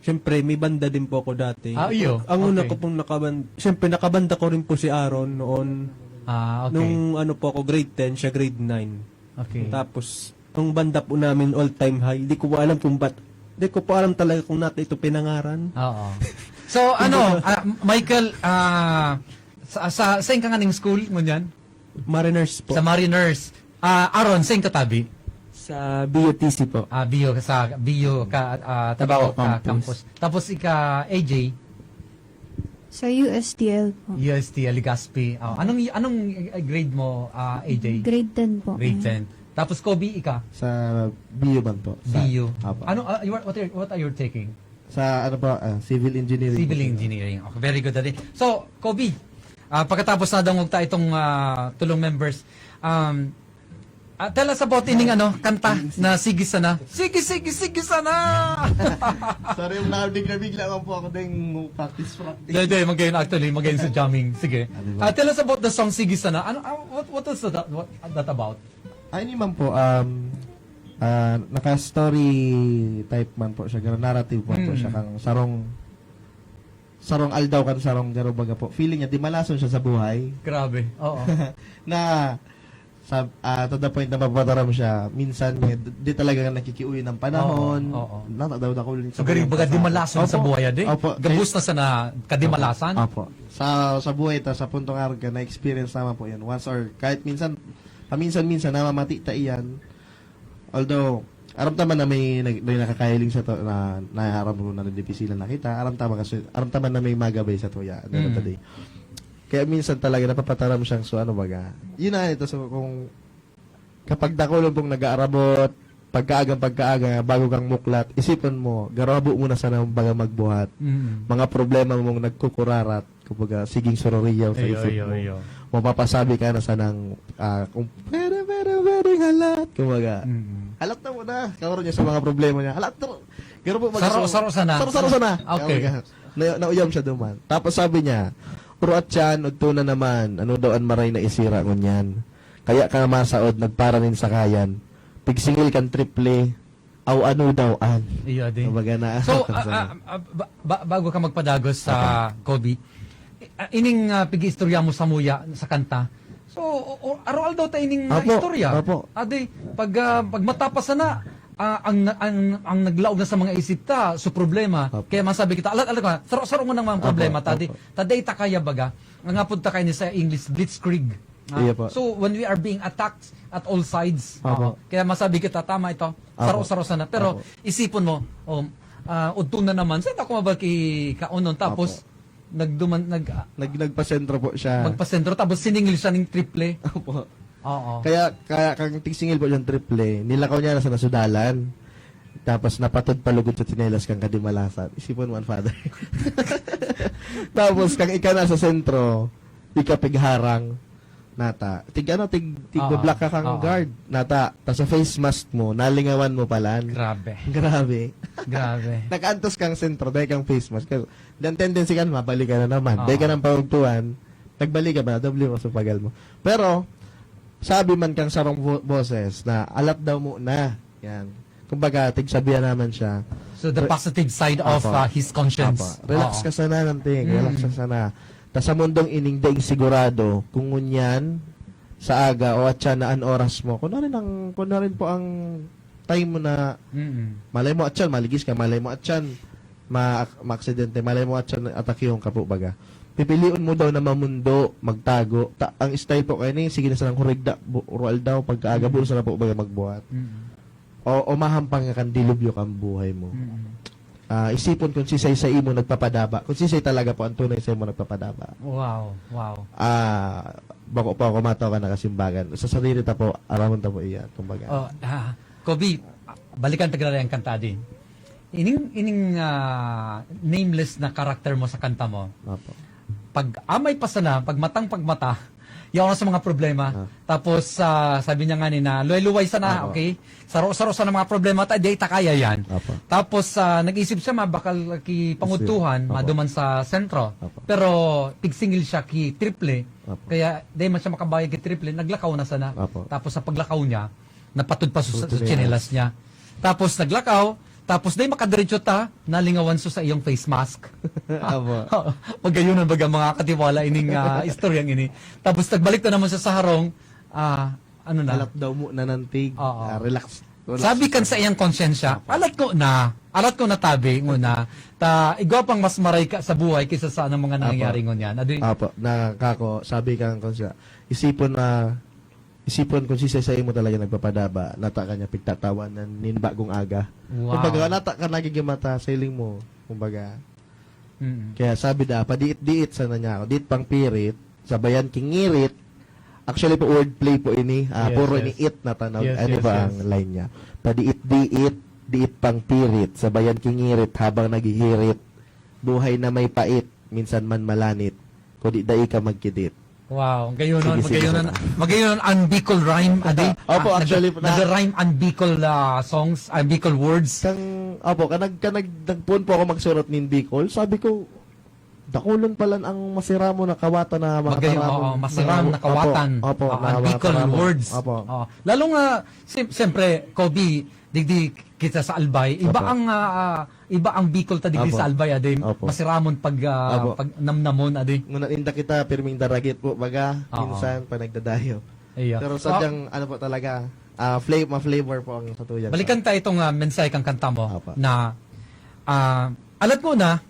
syempre may banda din po ako dati. Ah, iyo. Ang una Okay. ko pong nakabanda, syempre nakabanda ko rin po si Aaron noon. Ah, okay. Nung ano po ako, grade ten, siya grade nine. Okay. Tapos, ang banda po namin all time high. Di ko po alam kung ba't, di ko po alam talaga kung natin ito pinangaran. Oo. So, ano, ah, Michael, ah, sa, sa, saan ka nga ning school, ngunyan? Mariners po. Sa Mariners. Ah, Aaron, saan ka tabi? Sa B U T C po. Ah, Bio, sa Bio ka, ah, Tabaco Tabaco ka campus. Campus. Tapos ika, A J? Sa U S T L po. U S T, Legazpi. Oh, anong, anong grade mo, ah, A J? Grade ten po. Grade ten. Tapos Kobe, ika? Sa B U man po. Sa, B U. Apo. Ano, ah, you are, what, are, what are you taking? Sa ano po, ah, civil engineering. Civil po. engineering. Okay, very good. Adi. So, Kobe, ah, pagkatapos na dangog ta itong ah, tulong members, um, ah, tell us about ining ano, kanta na Sige Sana. Sige, sige, sige sana! Sorry, yung nakabigla-bigla lang po ako din practice practice. Hindi, hindi, magayon actually, magayon sa jamming. Sige. Ano ba? Ah, tell us about the song Sige Sana. Ano, ah, what, what is that, what, that about? Ay, ini man po, um, ah, naka-story type man po siya, garo narrative man po Mm. siya, kang sarong, sarong aldaw kan sarong garo baga po. Feeling niya, dimalason siya sa buhay. Grabe. Oo. Na, sa, ah, to the point na mapapataram siya, minsan, eh, di, di talaga nakikiuwi ng panahon. Oo, oo. Nata daw na kulit So, garing baga dimalason sa Opo. buhay, adi? Opo. Gabos na sa na, kadimalasan? Opo. Sa, sa buhay ta, sa punto nga ka, na-experience naman po yan. Once or, kahit minsan, paminsan-minsan, namamati ta iyan. Although, aram ta man na may, nag- may nakakahiling sa to, na, na aram mo na nadipisilan na kita. Aram ta man kasi, aram ta man na may magabay sa tuya. At the end of the Mm. day. Kaya minsan talaga napapataram siyang, so ano baga. Yun na ito, so kung kapag dakulon pong nag-aarabot, pagkaagang pagkaaga, bago kang muklat, isipon mo, garabo mo na sana baga magbuhat. Mm. Mga problema mong nagkukurarat, kumbaga, siging suroriyaw sa Iyo, isip iyo, mo. iyo. Mapapasabi ka na sanang, ah, kung pwede, pwede, pwede, halat, kumbaga. Mm. Halat na mo na, kauro niya sa mga problema niya. Halat na, garabo mag- Saro-saro sana. Saro-saro sana. Okay. Kumbaga, na, nauyam siya duman. Tapos sabi niya, "Uro at siyan, udto na naman, ano daw an maray na isira ngunyan? Kaya ka masaod, nagpara nin sakayan, pigsingil kan triple, aw ano daw an." Iyo, di. Kumbaga na, So, ah, ah, ah, ba- ba- bago ka magpadagos sa Okay. Kobe, ah, ining, ah, pig-iistorya mo sa muya, sa kanta, so, o- o- aroaldaw ta ining, ah, Opo, istorya. opo. Adi, pag, ah, pag matapas na, ah, ang, ang, ang naglaog na sa mga isip ta, so problema. Opo. Kaya masabi kita, alat, alat ka, saro-saro mo ng mga Opo, problema, ta, di, opo. ta, di ta kaya baga. Ang apod ta kayo ni sa English, blitzkrieg. Ah, Iya po. so, when we are being attacked at all sides, Opo. oo. Kaya masabi kita, tama ito, Opo. saro-saro sana. Pero, Opo. isipon mo, um, ah, udto na naman, sa ako mabal ki kaunon, tapos, Opo. nagduman, nag, ah, Nag-, nagpasentro po siya. magpasentro, tapos siningil siya ng triple. Opo. Oo. Kaya, kaya kang tigsingil po yung triple, nilakaw niya na sa nasudalan. Tapos napatod palugod sa tsinelas kang kadimalasan. Isipon mo, Father. Tapos, kang ika na sa sentro, ika pigharang, nata. Tig, ano, tig, tig Oo. black ka kang Oo. guard, nata. Tapos sa face mask mo, nalingawan mo palan. Grabe. Grabe. Grabe. Nag-antos kang sentro, dahil kang face mask. Kaya, dan tendency ka, mabalik ka na naman. Oo. Dahil ka ng pagugtuan, nagbalik ka ba? Doble mo sa pagal mo. Pero, sabi man kang sarong bo- boses na alat daw mo na. Yan. Kumbaga, tigsabihan naman siya. So, the Re- positive side of, Apo. uh, his conscience. Apo. Relax Oo. ka sana, Nanting. Relax ka Mm. sana. Ta sa mundong ining daing sigurado, kung ngunyan, sa aga o atyan na an oras mo, kung na rin ang, kung na rin po ang time mo na Mm. malay mo atyan, maligis ka, malay mo atyan, ma-, maaksidente, malay mo atyan, atakihon ka po, baga. Pipilion mo daw na mamundo, magtago. Ta-, ang style po kayo ni, sige na sanang hurigda, bu-, rual daw, pagkaaga, Mm. bulo sana po, baga magbuhat. Mm. O, o mahampang nga kan dilubyo kan buhay mo. Mm. Ah, isipon kung sisay sa imo nagpapadaba. Kung sisay talaga po ang tunay sa imo nagpapadaba. Wow, wow. Ah, bako po ako mataw ka nakasimbagan. Sa sarili ta po, aramon ta po iyan, kumbaga. Oh, ah, Kobe, balikan ta giraray ang kanta din. Ining, ining, ah, nameless na character mo sa kanta mo. Opo. Pag amay pa sana, pag matang pagmata, yaon na sa mga problema. Ah. Tapos, ah, sabi niya nga ni na, luway-luway sana, Opo. okay? Saro-saro sana mga problema, ta, di ta kaya yan. Opo. Tapos, ah, nag-isip siya, mabakal ki pangutuhan, Opo. maduman sa sentro. Opo. Pero, pigsingil siya ki triple. Opo. Kaya, di man siya makabayad ki triple, naglakaw na sana. Opo. Tapos, sa paglakaw niya, napatod pa sa, Sa sa tsinelas. tsinelas niya. Tapos, naglakaw, tapos, di makadiretso ta, nalingawan so sa iyong face mask. Opo. Pagayunan baga mga katiwala ining, ah, istoryang ini. Tapos, nagbalik na naman siya sa harong, ah, ano na? Alat daw mo na nantig. Oo. Ah, relax. Relax. Sabi kan sa iyang konsyensya, Opo. "Alat ko na. Alat ko na tabi, nguna. Ta, igwa pang mas maray ka sa buhay kaysa sa anong mga Opo. nangyayari ngunyan." Adi? Opo. Na, kako, sabi kan konsyensya, isipon na, isipon kung sisay sa imo talaga nagpapadaba, nata ka niya pigtatawanan nin bagong aga. Wow. Kumbaga, nata ka nagiging mata sa hiling mo. Kumbaga, Mm. Kaya sabi da, padiit-diit sana niya ako. Diit pang pirit, sabayan kingirit. Actually po, wordplay po ini. Ah, Yes, puro yes. ini it na tanaw. Yes, Ano yes, ba yes. ang line niya? Padiit-diit, diit pang pirit, sabayan kingirit habang naghihirit. Buhay na may pait, minsan man malanit. Kung di dai ka magkidit. Wow, gayon Sige, nun, sige, magayon sir. nun, magayon nun ang Bicol rhyme, adi. Opo, Ah, nag-, actually, na- nag-rhyme ang Bicol, ah, songs, ang Bicol words. Kang, opo, kan nag-, kan nag-, nagpoon po ako magsurat nin Bicol, sabi ko, dakulon palan ang masiramon na kawatan na Magayon, makataramon. oo, masiram Mga, na kawatan. opo, opo, Oo, na ang Bicol makataramon. words. Opo. Oo. Lalo nga, sim-, siyempre, Kobe, digdi kita sa Albay, iba Opo. ang, ah, ah, iba ang Bicol ta digdi Opo. sa Albay, adi. Opo. Masiramon pag, ah, Opo. pag namnamon, adi. Ngunyan inda kita, pirming daragit po, baga, Oo. minsan, pag nagdadayo. Iya. Pero Ah, sadyang, ano po talaga, ah, fla-, ma-flavor po ang satuyan. Balikan ta itong, ah, mensahe kang kanta mo Opo. na, ah, alat mo na,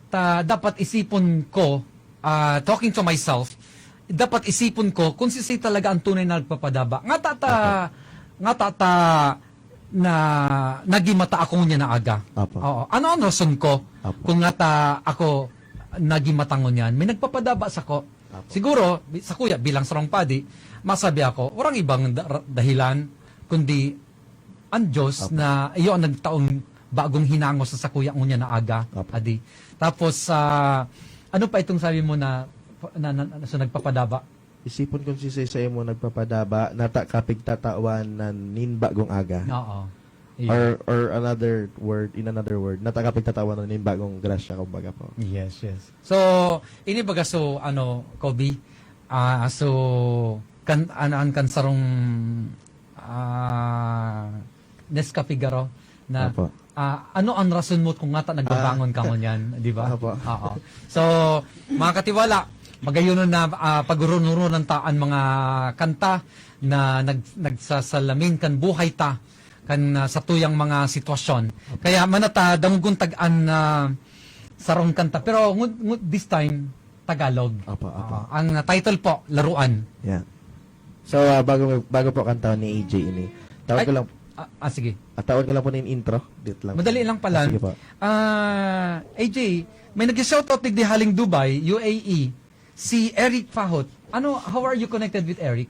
ta, dapat isipon ko, ah, talking to myself, dapat isipon ko kung sisay talaga ang tunay na nagpapadaba. Nga ta, ta, Opo. nga ta, ta, na nagimata ako ngunyan na aga. Opo. Oo. Ano ang rason ko Opo. kung nga ta ako nagimata ngunyan? May nagpapadaba sa ko. Apo. Siguro, bi-, sakuya, bilang sarong padi, masabi ako, walang ibang da-, ra-, dahilan, kundi ang Diyos Apo. na iyo ang nagtaong bagong hinangos sa sakuya ngunyan na aga, Apo. adi. Tapos, ah, ano pa itong sabi mo na, na, na, na, so nagpapadaba? Isipon kun siisay saimo nagpapadaba, nata kapigtatawan na nin bagong aga. Oo. Iyo. Or, or another word, in another word, nata kapigtatawan na nin bagong grasya, kumbaga po. Yes, yes. So, ini baga so, ano, Kobe, ah, so, kan, an, an kan sarong, ah, Nescafe garo na, Apo. ah, ano ang rason mo kung ngata nagbabangon Ah. ka ngunyan, di ba? Apo. Oo. So, mga katiwala, magayon na, ah, pagurun-urunan ta an mga kanta na nag-, nagsasalamin kan buhay ta, kan, ah, satuyang mga sitwasyon. Kaya manata, dangogon tag-an na sarong kanta. Pero ngu-, ngu-, this time, Tagalog. Apo, apo. Ah, ang title po, Laruan. Yeah. So, ah, bago, bago po kantahon ni A J ini, tawag Ay, ko lang, ah, ah, sige. ah, tawag ko lang po na yung intro. Dit lang. Madali lang pala. Ah, sige po. Ah, A J, may nag-shoutout digdi haling Dubai, U A E. Si Eric Fahot. Ano, how are you connected with Eric?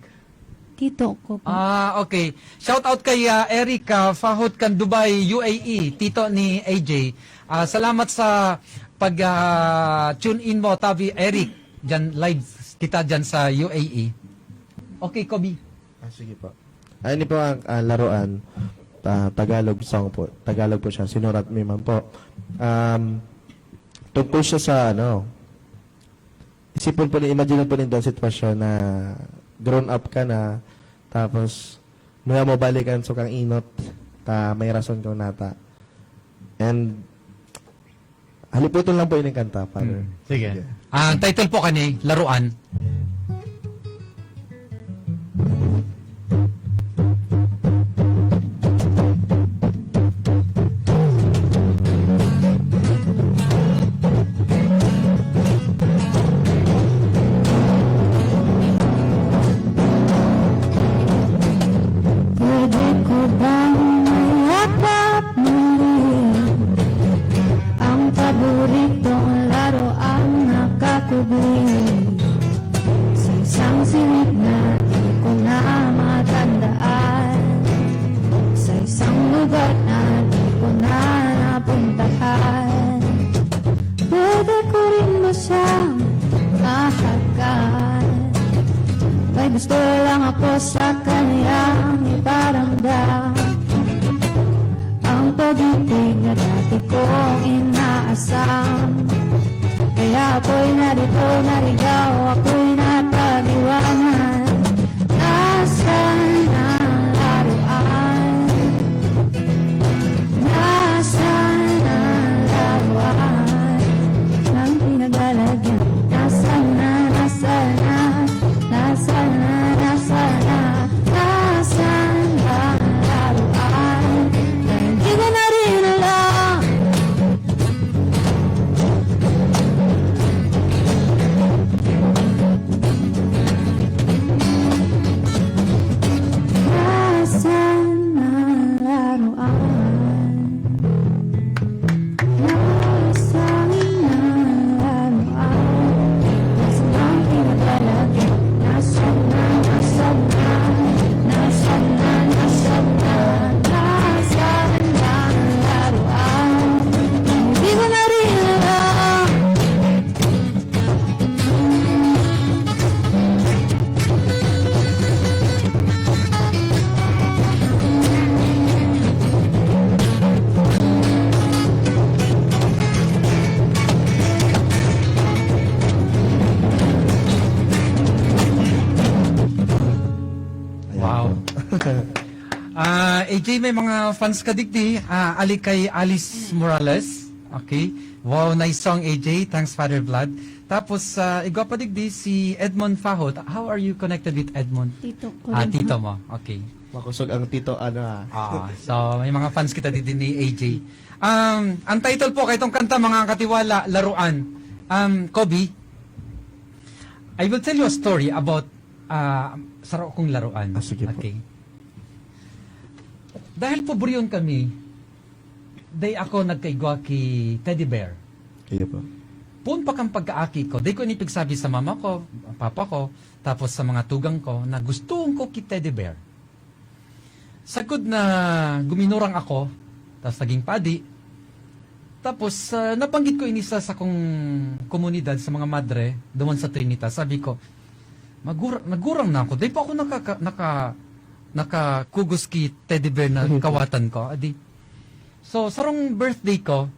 Tito ko po. Ah, okay. Shout out kay, ah, Eric, ah, Fahot kan Dubai, U A E, tito ni A J. Ah, salamat sa pag, ah, tune in mo, tabi, Eric. Diyan, live kita diyan sa U A E. Okay, Kobe. Ah, sige po. Ah, ini po ang, ah, laruan. Ta-, Tagalog song po. Tagalog po siya. Sinurat mi man po. Um, tungkol siya sa, ano, isipon po ni-, imagine po nindo ang sitwasyon na grown up ka na, tapos maya mo balikan so kang inot, ta may rason kang nata. And haliputon lang po ining kanta, Father. Hmm, sige. Sige. Ang title po kani, Laruan. Pwede ko bang mayakap muli ang paboritong laruang nakakubli? Sa isang silid na di ko na matandaan, sa isang lugar na di ko na napuntahan. Pwede ko rin ba siyang mahakan? May gusto lang ako sa kanyang iparamdam. Ang pag-ibig na dati kong inaasam. Kaya ako'y narito, naligaw, ako'y napag-iwanan. Nasaan ang laruan? Nasaan ang laruan ng pinaglalagyan? Nasaan na, nasaan na, nasaan na, nasaan na, nasaan na ang laruan? Na hindi ko na rin alam. Nasaan na ang laruan? Nasaan na ang laruan? Nasaan ang pinatalagyan? Nasaan na, nasaan na, nasaan na, nasaan na? Nasaan na ang laruan? Hindi ko na rin alam. Ayan Wow. po. Ah, A J, may mga fans ka digdi. Ah, ali kay Alice Morales. Okay. Wow, nice song, A J. Thanks, Father Vlad. Tapos, ah, igwa pa digdi si Edmond Fahot. How are you connected with Edmond? Tito ko Ah, rin tito po. mo. Okay. Makusog ang tito, ano, ah. Ah, so, may mga fans kita digdi ni A J. Um, ang title po kay itong kanta, mga katiwala, Laruan. Um, Kobe, I will tell you a story about, ah, saro kong laruan. Ah, sige po. Okay. Dahil pobre kami, dai ako nagkaigwa ki Teddy Bear. Iyo po. Poon pa kan pagkaaki ko, dai ko ini pigsabi sa mama ko, papa ko, tapos sa mga tugang ko na gusto ko ki Teddy Bear. Sagkod na guminurang ako, tapos naging padi, tapos, ah, nabanggit ko ini sa sakong komunidad, sa mga madre, duman sa Trinitas. Sabi ko, "Magura-, nagurang na ako. Dai pa ako nakaka-, naka-, nakakugos ki Teddy Bear na kawatan ko." Adi. So, sarong birthday ko,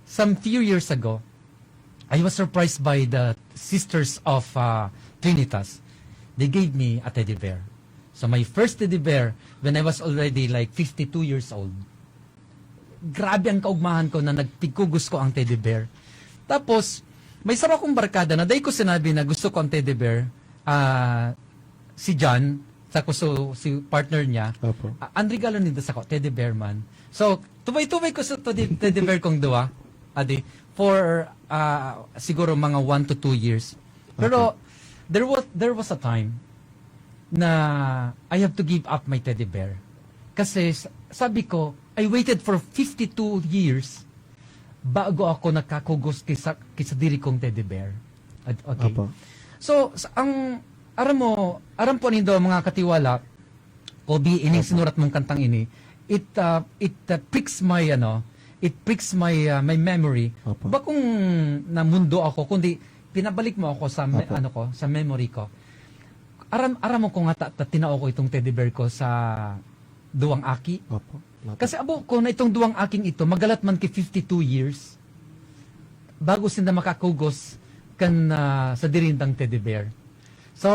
some few years ago, I was surprised by the sisters of, ah, Trinitas. They gave me a teddy bear. So, my first teddy bear, when I was already, like, fifty-two years old. Grabe ang kaugmahan ko na nagpigkugos ko ang teddy bear. Tapos, may saro akong barkada na dai ko sinabi na gusto ko ang teddy bear. Ah, si John, sako so, si partner niya, Opo. ah, ang regalo ninda sako, teddy bear man. So, tubay-tubay ko sa teddy, teddy bear kong duwa, adi, for, ah, siguro mga one to two years. Pero, Okay. there was, there was a time na I have to give up my teddy bear. Kasi, s-, sabi ko, I waited for fifty-two years bago ako nakakugos ki sa, ki sadiri kong teddy bear. Ad-, okay. Opo. So, sa, ang, aram mo, aram po nindo, mga katiwala, Kobe, ining Opo. sinurat mong kantang ini, it, ah, it, ah, pricks my, ano, it pricks my, ah, my memory. Opo. Bakong namundo ako, kundi pinabalik mo ako sa me-, Opo. ano ko, sa memory ko. Aram, aram mo kung nga ta-, ta-, tinao ko itong teddy bear ko sa duwang aki. Opo. Opo. Kasi abo ko na itong duwang aking ito, magalat man ki fifty-two years bago sinda makakugos kan, ah, sadiri nindang teddy bear. So,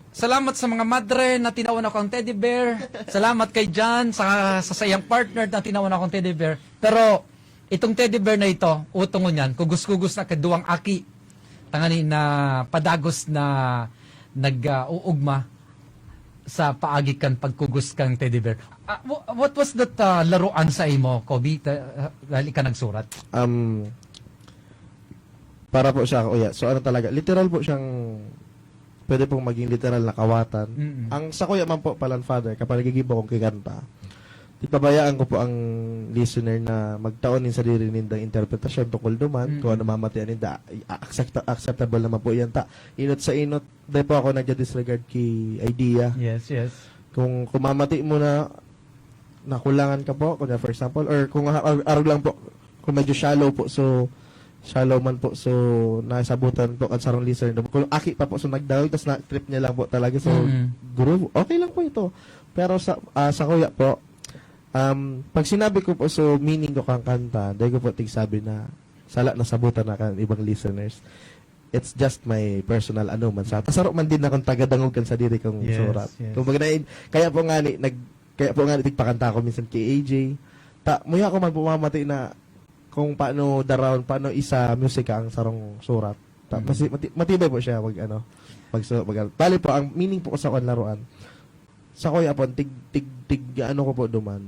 salamat sa mga madre na tinawan ako ang teddy bear. Salamat kay John sa, sa saiyang partner na tinawan ako ang teddy bear. Pero itong teddy bear na ito, utong ngunyan, kugos-kugos na kay duwang aki. Tangani na padagos na nag, ah, uugma sa paagi kan pagkugos kan teddy bear. Ah, wha-, what was that, ah, laruan sa imo, Kobe? Ta-, ah, dahil ika nagsurat. Um, para po siya, kuya. So, ano talaga, literal po siyang, pwede pong maging literal na kawatan. Mm-mm. Ang sa kuya man po, palan father, kapag nagigibo akong kikanta, di pabayaan ko po ang listener na magtaon nin sadiri nindang interpretasyon tungkol duman, Mm-mm. kung ano mamatian ninda, a-, accept-, acceptable naman po yan. Ta, inot sa inot, di po ako nagda-disregard ki idea. Yes, yes. Kung, kung mamati mo na, nakulangan ka po, kunya, for example, or kung ha-, ar-, arog lang po, kung medyo shallow po, so, shallow man po, so, nasabutan po kan sarong listener. Kung aki pa po, so, nagdawig, tas na-trip niya lang po talaga. So, Mm. groove, okay lang po ito. Pero sa, ah, sa kuya po, um, pag sinabi ko po, so, meaning ko kang kanta, dahil ko po tigsabi na, sala nasabutan na kan ibang listeners. It's just my personal ano man sa, tasaro man din akong tagadangog kan sadiri kong Yes, surat. yes. Kumbaga na, kaya po nga ni, nag, kaya po nga ni, tigpakanta ako minsan kay A J. Ta, muya ako man pumamati na kung paano daraon, paano isa musika ang sarong surat. Ta, Mm. masi-, mati-, matibay po siya mag, ano, mag, mag, bali po, ang meaning po ko sa kwan laruan, sa kuya po, tig, tig, tig, ano ko po duman,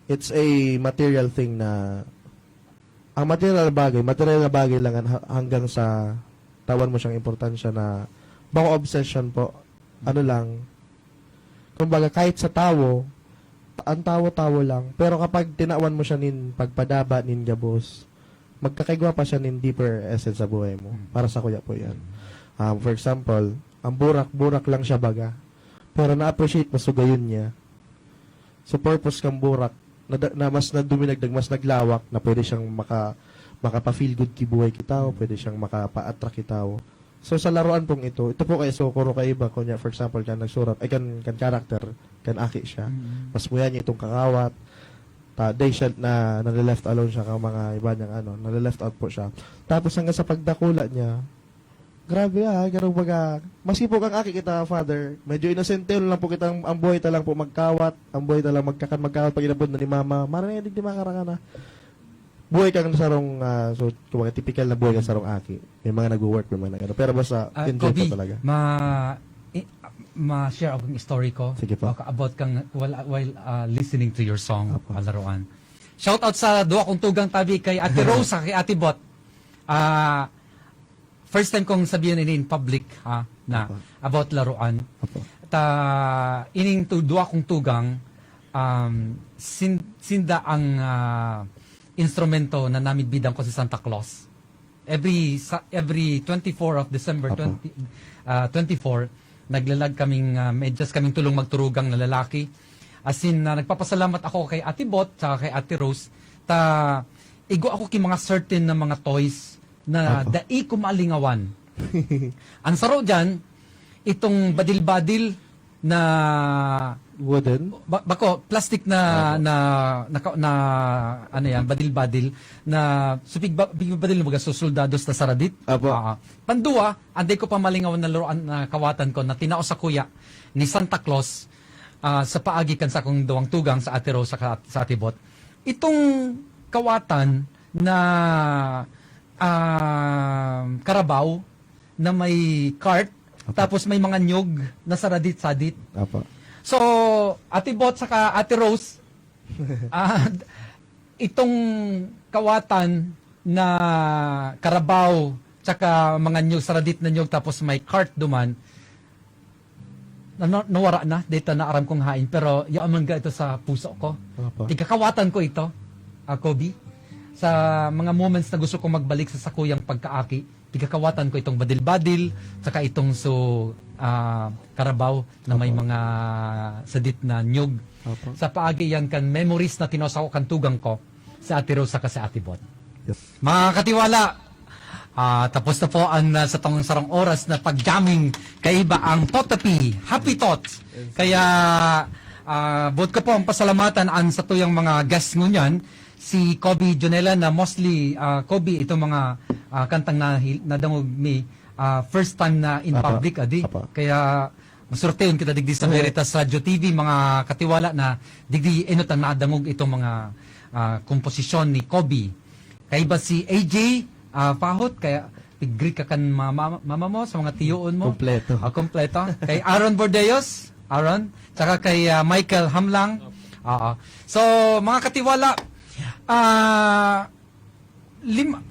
it's a material thing na, ang material na bagay, material na bagay lang yan ha-, hanggang sa tawan mo siyang importansya na bako obsession po. Ano lang, kumbaga, kahit sa tawo, ang tawo, tawo lang. Pero kapag tinawan mo siya nin pagpadaba, nin gabos, magkakaigwa pa siya nin deeper essence sa buhay mo. Mm. Para sa kuya po yan. Mm. Um, for example, ang burak, burak lang siya baga. Pero na-appreciate mo sugayon niya. So, purpose kang burak, na, na mas naduminagdag, mas naglawak, na pwede siyang maka-, makapa-feel good ki buhay ki tao, Mm. pwede siyang makapa-attract ki tao. So, sa laruan pong ito, ito po kaya so, kuro kaiba, kunya, for example, kan nagsurat, ay, kan, kan character, kan aki siya. Mm. Mas muya niya itong kakawat, ta, day siya na, nale-left alone siya kan mga iba niyang ano, nale-left out po siya. Tapos hanggang sa pagdakula niya, grabe, ah, ganun baga, masipog ang aki kita, father. Medyo inosente lang po kita, ang, ang buhay ta lang po magkawat, ang buhay ta lang magkakan, magkawat, pag inabot na ni mama, maranayan digdi makaraka na. Buhay kang sarong, ah, so, kumbaga, tipikal na buhay kang sarong aki. May mga nagwo-work, may mga nag-ano. Pero basta, Ah, enjoy Kobe, po talaga. ma-, i-, ma-share akong story ko. Sige po. Baka about kang while, while, ah, listening to your song, Apo. ah, laruan. Shout out sa duwa kong tugang tabi kay Ate Rose, kay Ate Bot. Ah, first time kong sabihin ini in public, ha, na Apo. about laruan. Apo. Ta, ining tu-, duwa kong tugang, um, sin-, sinda ang, ah, instrumento na namidbidan ko si Santa Claus. every sa-, every twenty-four of December Apo. twenty, ah, twenty-four, naglalag kaming, ah, medyas kaming tulong magturugang na lalaki. As in, ah, nagpapasalamat ako kay Ate Bot tsaka kay Ate Rose. Ta, igo ako ki mga certain na mga toys na Apo. dai ko malingawan. Ang saro dyan, itong badil-badil na Wooden? Ba-, bako, plastic na, Apo. na, na, na, ano yan, badil-badil, na, so, pigba-, pigbadil mo, baga, so, soldados na saradit. Apo. Ah, pandua, anday ko pamalingaw na laruan na kawatan ko, na tinao sa kuya ni Santa Claus, ah, sa paagi kan sakong duwang tugang sa Ate Rose, sa, sa Ate Bot. Itong kawatan na, ah, karabaw, na may cart, Apo. tapos may mga nyog na saradit-sadit. Apo. So, Ate Bot saka Ate Rose, ah, itong kawatan na karabaw, tsaka mga nyog, saradit na nyog, tapos may cart duman, na, na, nawara na, data na aram kong hain, pero yaon man ga ito sa puso ko. Apo. Tigakawatan ko ito, ah, Kobe. Sa mga moments na gusto kong magbalik sa sakuyang pagkaaki, tigakawatan ko itong badil-badil, saka itong so, ah, karabaw na may Apo. mga sadit na nyog. Apo. Sa paagi yan kan memories na tinosa ko kan tugang ko, sa Ate Rose saka sa Ate Bot. Yes. Mga katiwala, ah, tapos na po ang, ah, satong sarong oras na pag-jamming kaiba ang Totopi, Happy Thoughts. Yes. Kaya, ah, buot ko po ang pasalamatan ang satuyang mga guests ngunyan, si Kobe Jonela na mostly, ah, Kobe, itong mga, ah, kantang nahi-, nadangog mi, ah, first time na in Apa. public, adi. Apa. Kaya, masurteon kita digdi sa Apo. Veritas Radio T V, mga katiwala na digdi enot ang nadangog itong mga, ah, komposisyon ni Kobe. Kaiba si A J, ah, Pahot, kaya pig-greet ka kan mama, mama mo, sa mga tiyoon mo. Kompleto. Ah, kompleto. Kay Aaron Bordeos, Aaron, tsaka kay, ah, Michael Hamlang. Oo. So, mga katiwala, ah, lima,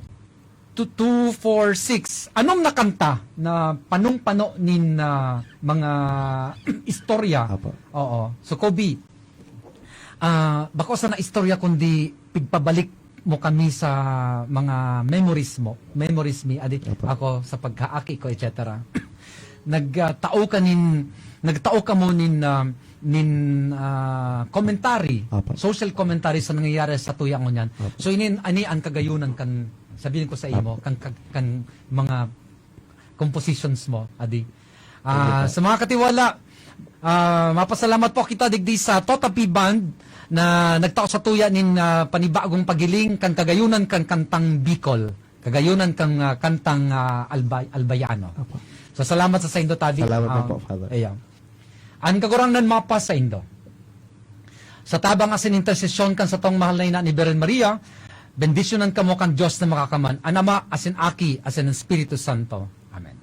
two, two, four, six. Anom na kanta na panong-pano nin, ah, mga istorya. Apo. Oo. So, Kobe, ah, bako sana istorya kundi pigpabalik mo kami sa mga memories mo. Memories me, adi, Apo. ako sa pagkaaki ko, et cetera. Nag, ah, tao ka nin, nagtao ka mo nin, ah, nin, ah, commentary, Apo. social commentary sa nangyayari sa tuya ngunyan. Apo. So, ini, ani ang kagayunan kan, sabihin ko sa imo, Apo. kan, kan, kan mga compositions mo, adi. Ah, Sige po. sa mga katiwala, ah, mapasalamat po kita digdi sa Totopi Band na nagtao sa tuya nin, ah, panibagong pagiling kan kagayunan kan kantang Bicol. Kagayunan kan, ah, kantang, ah, Albay-, Albayano. Apo. So, salamat sa saindo, Tabi. Salamat Ah, po, Father. ayan. An Kagurangnan mapasaindo. Sa tabang asin intersesyon kan satong mahal na ina ni Birhen Maria, bendisyonan kamo kan Dios na Makakaman, an Ama, asin Aki, asin an Espiritu Santo. Amen.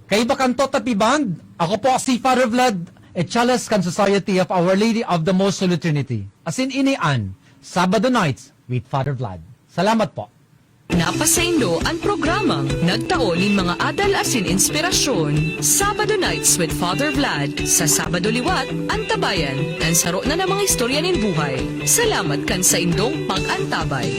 Kaiba kan Totopi Band, ako po si Father Vlad, a cellist kan Society of Our Lady of the Most Holy Trinity. Asin ini an Sabado Nights with Father Vlad. Salamat po. Napasaindo an programang nagtao nin mga adal asin inspirasyon, Sabado Nights with Father Vlad, sa Sabado liwat, Antabayan, kan saro na namang istorya nin buhay. Salamat kan saindong pag-antabay.